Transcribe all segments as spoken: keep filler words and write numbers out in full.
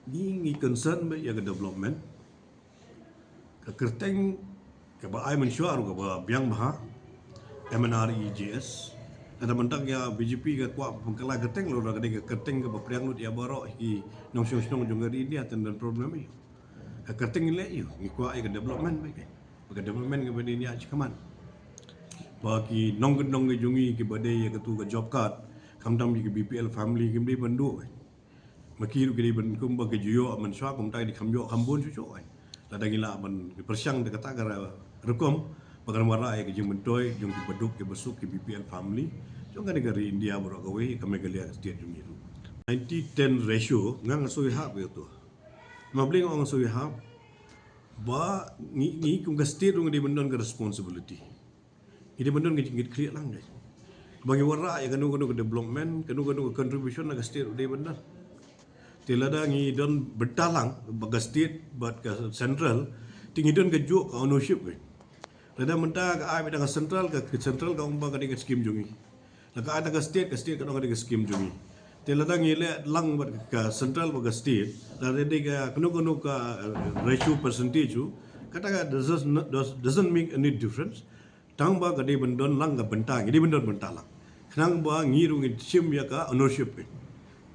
Ngi ngi concern beit ïa ka development. Ka kyrteng kaba ai mynshuwa ruh kaba biang bha, M N R E G S. Lada mynta ïa B J P ka kwah pynkylla kyrteng, lada ka dei ka kyrteng kaba pdiang lut ïa baroh ki nongshong shnong jong ka ri India, te ym don problem ïa. Ka kyrteng ngi leh ïa, ngi kwah ïa ka development beit. Ba ka development kaba dei ïa shi khmat. Ba ki nongkyndong ki jong ngi kiba dei ïa katu ka job card, khamtam ïa ki B P L family kim dei ban duh. Ma ki ruh ki dei ban, kumba ki ju ïoh mynshuwa, kumta ki dei kham ïoh kham bun shuh shuh. Lada ngi lah ban pyrshang da kata ka rukom, ba kan wanrah ïa ka jingmyntoi jong kiba duk kiba suk, ki B P L family jong kane ka ri India baroh kawei, ka Meghalaya ka state jong ngi ruh. Ninety ten ratio, nga nga sngewhap ïa katu. Ma balei nga ong nga sngewhap? Ba ngi, ngi kum ka state ruh ngi dei ban don ka responsibility. Ngi dei ban don ka jingkitkhlieh lang, guys. Ba ngi wanrah ïa kano kano ka development, kano kano ka contribution na ka state ruh dei ban don. Te lada ngi don bynta lang ba ka state bad ka central, te ngi don kajuh ka ownership, guys. Lada mynta ka ai beit na ka central, ka, ka central ka ong ba ka dei ka scheme jong ngi. Lada ka ai na ka state, ka state ka ong ka dei ka scheme jong ngi. Te lada ngi leh lang bad ka central bad ka state, lada dei ka kano kano ka, eh, ratio percentage ruh, kata ka doesn't, does, doesn't make any difference. Tang ba ka dei ban don lang ka bynta, ngi dei ban don bynta lang. Khnang ba ngi ruh ngin shim ïa ka ownership, eh.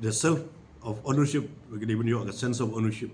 The self of ownership, ka dei ban ïoh ka sense of ownership.